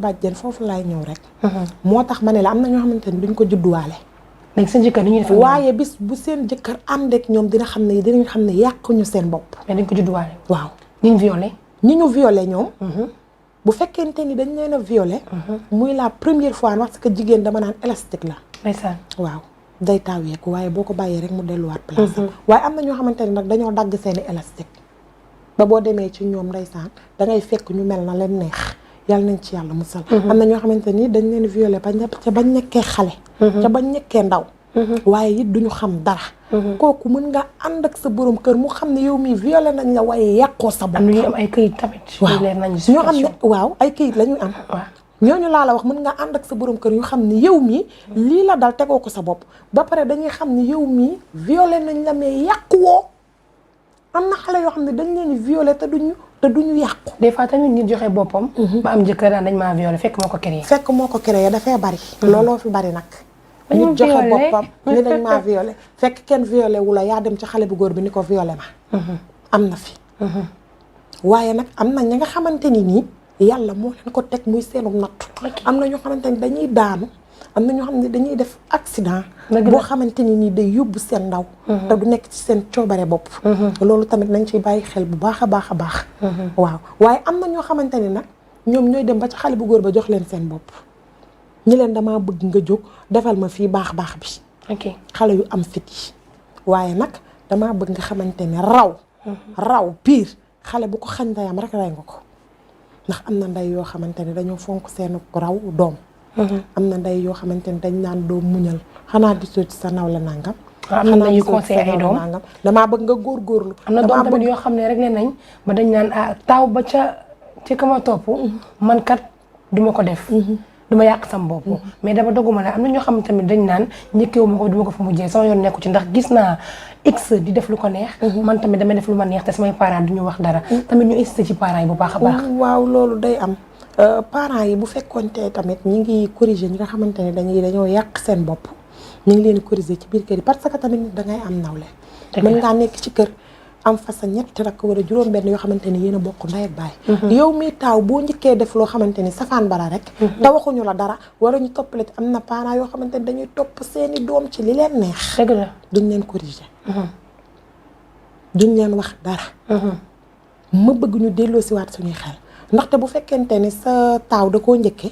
bàjjen foofu laay ñëw rek. moo tax ma ne la am na ñoo xamante ni duñ ko judduwaale. léegi seen jëkkër ni ñuy def waaye bis bu seen jëkkër ànd ak ñoom dinañ xam ne yàquñu seen bopp. mais dañ ko judduwaale. waaw ñu violé. ñi ñu violé ñoom. bu fekkente ni dañ leen a violé. muy la première fois parce que jigéen dama naan élastique la. ndeysaan waaw day taaweeku waaye boo ko bàyyee rek mu delluwaat place waaye am na ñoo xamante ni nag dañoo dagg seeni élastique ba boo demee ci ñoom ndeysaan dangay fekk ñu mel na leen neex yàlla nañ ci yàlla musal. am na ñoo xamante ni dañ leen violé ca bañ nekkee xale. ca bañ nekkee ndaw. waaye it duñu xam dara. kooku mën nga ànd ak sa borom kër mu xam ne yow mii violé nañ la waaye yàqoo sa bopp. am na ñuy am ay këyit tamit. waaw leer nañu ñoo xam ne waaw ay këyit la ñuy am. ñooñu laa la wax mën nga ànd ak sa borom kër yu xam ni yow mii lii la dal tegoo ko sa bopp ba pare dañuy xam ni yow mii violé nañ la mais yàquwoo am na xale yoo xam ne dañ leen violé te duñu yàqu. des fois tamit nit joxe boppam. ba am jëkkër daan dañ maa violé fekk moo ko créé. dafay bari. looloo fi bari nag. nit joxe boppam ni dañ maa violé fekk kenn violé wu la yaa dem ci xale bu góor bi ni ko violé ma. am na fi. waaye nag am na ñi nga xamante ni nii. yàlla moo leen ko teg muy seenum nattu. am na ñoo xamante ni dañuy daanu am na ñoo xam ne dañuy def accident. boo xamante ni nii day yóbbu seen ndaw. te du nekk ci seen coobare bopp. loolu tamit nañ ciy bàyyi xel bu baax a baax a baax. waaw waaye am na ñoo xamante ni nag ñoom ñooy dem ba ci xale bu góor ba jox leen seen bopp. ñi leen damaa bëgg nga jóg defal ma fii baax bi. xale yu am fit yi. waaye nag damaa bëgg nga xamante ne raw pire xale bu ko xañ ndeyam rek rey nga ko. ndax am na ndey yoo xamante ne dañoo fonk seen raw doom. am na ndey yoo xamante ne dañ naan doom muñal xanaa di ci sa naw la nangam. am na ñuy conseillé ay doom damaa bëgg nga góorgóorlu. am na doom tamit yoo xam ne rek nañ ba dañ naan taaw ba ci kama topp. man kat duma ko def. duma yàq sam bopp. mais dama dogguma ne am na ñoo xam ne tamit dañ naan njëkkeewu ma ko duma ko fa mujjee sama yoon nekku ci ndax gis naa x di def lu ko neex. man tamit damay def lu ma neex te samay parents duñu wax dara. tamit ñu insisté ci parents yi bu baax a baax. waaw loolu day am parents yi bu fekkoonte tamit ñi ngi corriger ñi nga xamante ne dañoo yàq seen bopp ñu ngi leen corriger ci biir kër yi parce que tamit dangay am nawle. mën ngaa nekk ci kër am fa sa ñetti rakk wala juróom benn yoo xamante ni yéen a bokk ndey ak baay. yow mi taaw boo njëkkee def loo xamante ni safaan bara rek. te waxuñu la dara wala ñu toppale ci am na parents yoo xamante ni dañuy topp seeni doom ci li leen neex. dëgg la duñ leen corriger. duñ leen wax dara. ma bëgg ñu delloo si waat suñuy xel ndaxte bu fekkente ni sa taaw da koo njëkkee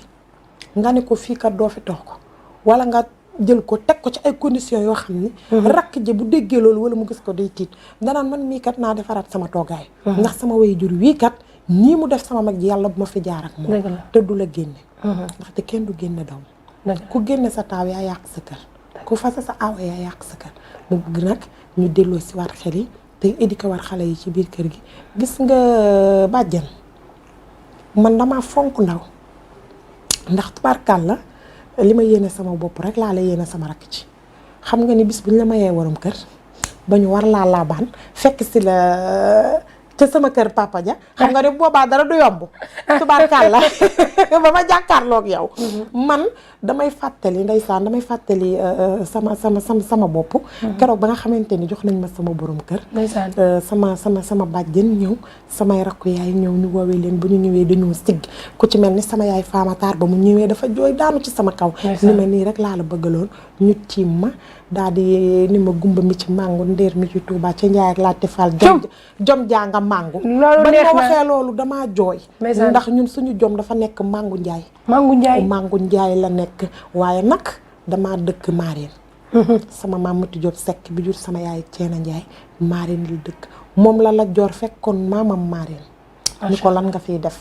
nga ne ko fii kat doo fi toog wala nga jël ko teg ko ci ay conditions yoo xam ni. rakk ji bu déggee loolu wala mu gis ko day tiit danaan man mii kat naa defaraat sama toogaay. ndax sama waajur wii kat nii mu def sama mag ji yàlla bu ma fi jaar ak moom. te du la génne. ndaxte kenn du génne doom. ku génne sa taaw yaa yàq sa kër. ku fase sa aawa yaa yàq sa kër. mu bëgg nag ñu delloo si waat xel yi te éduqué war xale yi ci biir kër gi gis nga bàjjen man damaa fonk ndaw ndax tubaarkàlla li ma yéene sama bopp rek laa la yéene sama rakk ci xam nga ni bis bu ñu la mayee warum kër ba ñu war laa laabaan fekk si la ca sama kër papa ja xam nga ne boobaa dara du yomb tubaarkàlla ba ma jàkkaarloog yow man damay fàttali ndeysaan sama bopp keroog ba nga xamante ni jox nañ ma sama borom kër sama bàjjen ñëw samay rakku yaay ñëw ñu woowee leen bu ñu ñëwee dañoo sigg ku ci mel ni sama yaay faamataar ba mu ñëwee dafa jooy daanu ci sama kaw ni ma nii rek laa la bëggaloon ñu tiim ma daal di ni ma gumba mi ci màngu ndeer mi ci Touba ca Njaay ak laajte Fall jom janga màngu ba ma waxee loolu damaa jooy ndax ñun suñu jom dafa nekk màngu njaay la nekk waaye nag damaa dëkk Marine sama maam Mati Diop Seck bi jur sama yaay Ceena Njaay Marine li dëkk moom la joor fekkoon maamam Marine ni ko lan nga fiy def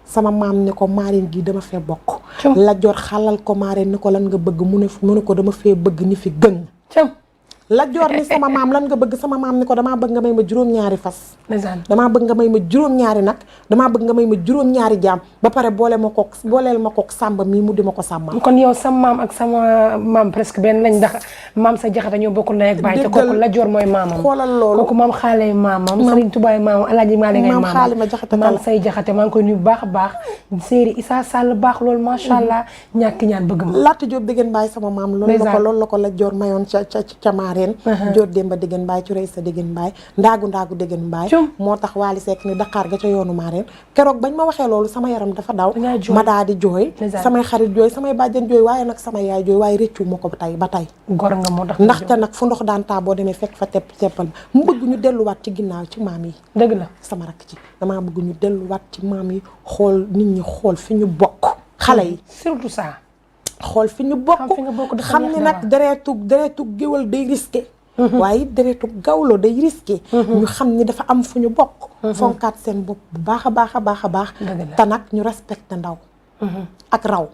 sama maam ni ko Marine gi dama fee bokk la joor xalal ko Marine ni ko lan nga bëgg mu ne ko dama fee bëgg ni fi gën la joor ni sama maam lan nga bëgg sama maam ni ko damaa bëgg nga may ma juróom-ñaari fas damaa bëgg nga may ma juróom-ñaari nag damaa bëgg nga may ma juróom-ñaari jaam ba pare booleel ma kook sàmba mii mu di ma ko sàmmal kon yow sa maam ak sama maam presque benn lañ ndax maam sa jaxate ñoo bokk ndey ak baay te kooku la joor mooy maamam xoolal loolu kooku maam xaale maamam Sëriñ Tuubaa maamam Alaaji Maalik ngay maamam xaali ma jaxate maam say jaxate maa ngi koy nuyu bu baax a baax séeri Issa Sall baax loolu macha allah ñàkk ñaan bëgg ma Laata Jóob diggéen bàyyi sama maam loolu la ko la joor mayoon ca Marine reen joor démba déggan mbaay cu rey sa déggan mbaay ndaagu déggan mbaay moo tax Wally Seck ni Dakar ga ca yoonu maa reen keroog bañ ma waxee loolu sama yaram dafa daw ma daa di jooy samay xarit jooy samay bàjjan jooy waaye nag sama yaay jooy waaye réccu ma ko ba tey gor nga moo tax ndaxte nag fu ndox daan taa boo demee fekk fa teppal mu bëgg ñu delluwaat ci ginnaaw ci maam yi dëgg la sama rakk ci damaa bëgg ñu delluwaat ci maam yi xool nit ñi xool fi ñu bokk xale yi surtout ça xool fi ñu bokk xam ni nag deretu géwal day risqué waaye deretu gawlo day risqué ñu xam ni dafa am fu ñu bokk fonkaat seen bopp bu baax a baax a baax a baax te nag ñu respecté ndaw ak raw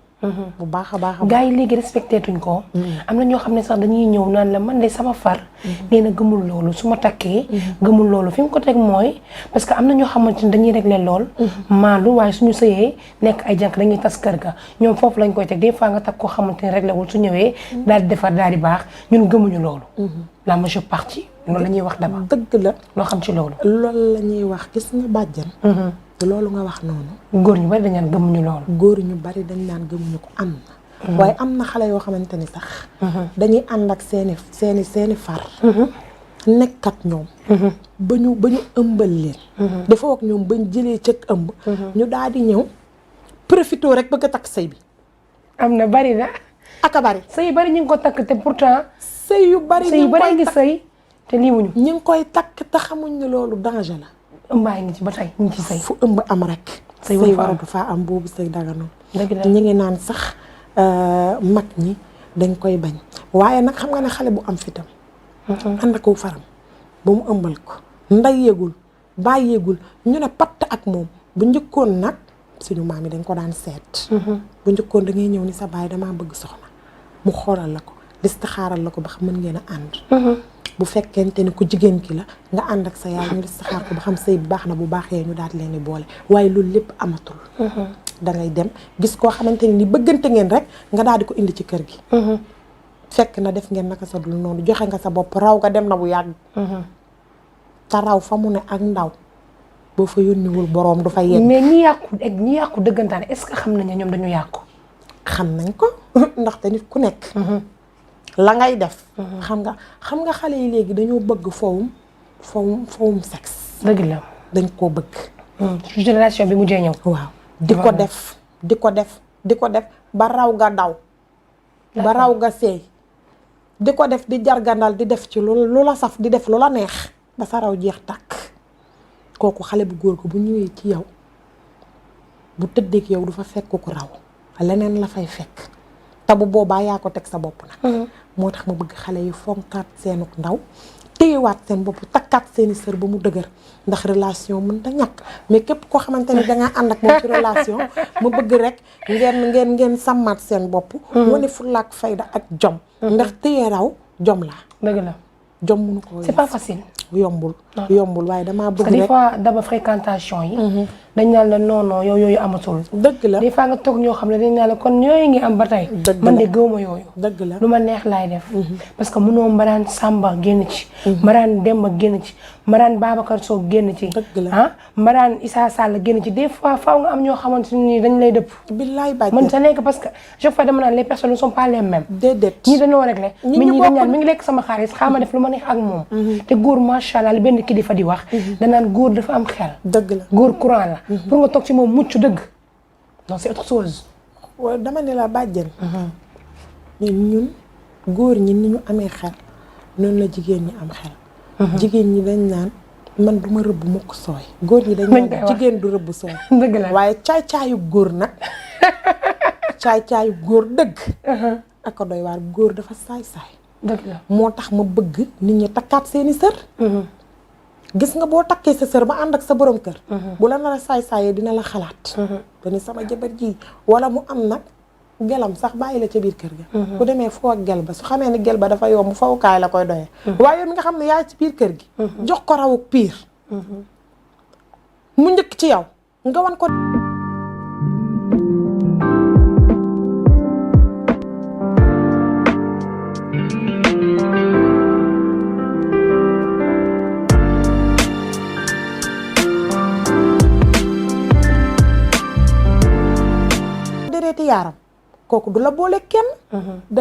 bu baax a baax gars yi léegi respecté tuñ ko am na ñoo xam ne sax dañuy ñëw naan la man de sama far nee na gëmul loolu su ma takkee gëmul loolu fi mu ko teg mooy parce que am na ñoo xamante ni dañuy réglé lool maandu waaye suñu sëyee nekk ay jànk dañuy tas kër ga ñoom foofu lañ koy teg des fois nga takk koo xamante ni réglé wul su ñëwee daal di defar daal di baax ñun gëmuñu loolu la majeure partie loolu la ñuy wax daba dëgg la loo xam ci loolu la ñuy wax gis nga bàjjan loolu nga wax noonu góor ñu bari dañ naan gëmuñu loolu góor ñu bari dañ naan gëmuñu ko am na waaye am na xale yoo xamante ni sax dañuy ànd ak seeni far nekkat ñoom ba ñu ëmbal leen dafa wax ñoom bañ jëlee cëg ëmb ñu daal di ñëw profité rek bëgg a takk sëy bi am na bari na aka bari sëy yu bari ñu ngi ko takk te pourtant sëy yu bari ngi sëy te liiwuñu ñu ngi koy takk te xamuñ ne loolu danger la ëmbaay ngi ci ba tey ñu ngi ci sëy fu ëmb am rek sëy waratu faa am boobu sëy daganoon ñu ngi naan sax mag ñi dañ koy bañ waaye nag xam nga ne xale bu am fitam ànd ak faram ba mu ëmbal ko nday yëgul baay yëgul ñu ne patt ak moom bu njëkkoon nag suñu maam yi dañ ko daan seet bu njëkkoon da ngay ñëw ni sa baay damaa bëgg soxna mu xoolal la ko listixaaral la ko ba xam mën ngeen a ànd bu fekkente ni ku jigéen ki la nga ànd ak sa yaay ñu listixaar ko ba xam sëy bu baax na bu baaxee ñu daal leen di boole waaye loolu lépp amatul dangay dem gis koo xamante ni bëggante ngeen rek nga daal di ko indi ci kër gi fekk na def ngeen naka sa dul noonu joxe nga sa bopp raw nga dem na bu yàgg te raw fa mu ne ak ndaw boo fa yónniwul boroom du fa yegg mais ñi yàqu dëggantaan est-ce que xam nañ ne ñoom dañu yàqu xam nañ ko ndaxte nit ku nekk la ngay def xam nga xale yi léegi dañoo bëgg fowum sexe dëgg la dañ koo bëgg génération bi mujjee ñëw waaw di ko def ba raw ga daw ba raw ga seey di ko def di jargandal di def ci lu la saf di def lu la neex ba sa raw jeex tàkk kooku xale bu góor ko bu ñëwee ci yow bu tëddeek yow du fa fekk ku raw leneen la fay fekk te bu boobaa yaa ko teg sa bopp nag moo tax ma bëgg xale yi fonkaat seenuk ndaw téyewaat seen bopp takkaat seeni sër ba mu dëgër ndax relation mën ta ñàkk mais képp koo xamante ni dangaa ànd ak moom ci relation ma bëgg rek ngeen sàmmaat seen bopp wane fullaak fayda ak jom ndax téye raw jom la dëgg la jom mënu ko c'est pas facile yombul waaye damaa bëgg rek des fois daba fréquentation yi dañ naan la non yooyu amatul dëgg la des fois nga toog ñoo xam ne dañ naan la kon yooyu ngi am ba tey man de gëwma yooyu dëgg la lu ma neex laay def parce que mënoo Mbaraan Samba génn ci Mbaraan Demba génn ci Mbaraan Babacar Sow génn ci Mbaraan Issa Sall génn ci des fois faaw nga am ñoo xamante ni dañ lay dëpp billaay bàjj man sa nekk parce que chaque fois dama naan les personnes ne sont pas les mêmes déedéet ñii dañoo réglé mais ñii dañ naan mi ngi lekk sama xaalis xaama def lu ma neex ak moom te góor macha allah li benn kii di fa di wax danaan góor dafa am xel dëgg la góor courant la pour nga toog ci moom mucc dëgg non c'est autre chose dama ne la bàjjen ñun góor ñi ni ñu amee xel noonu la jigéen ñi am xel jigéen ñi dañ naan man duma rëbb mukk sooy góor ñi dañ naan jigéen du rëbb sooy dëgg la waaye caay-caayu góor nag caay-caayu góor dëgg aka doy waar góor dafa saay-saay dëgg la moo tax ma bëgg nit ñi takkaat seeni sër gis nga boo takkee sa sër ba ànd ak sa borom kër bu la nar a saay-saayee dina la xalaat te ni sama jabar ji wala mu am nag gelam sax bàyyi la ca biir kër ga bu demee foo ak gel ba su xamee ni gel ba dafa yomb fawukaay la koy doyee waaye yow mi nga xam ne yaay ci biir kër gi jox ko rawuk piir mu njëkk ci yow nga wan ko dereeti yaaram kooku du la boole kenn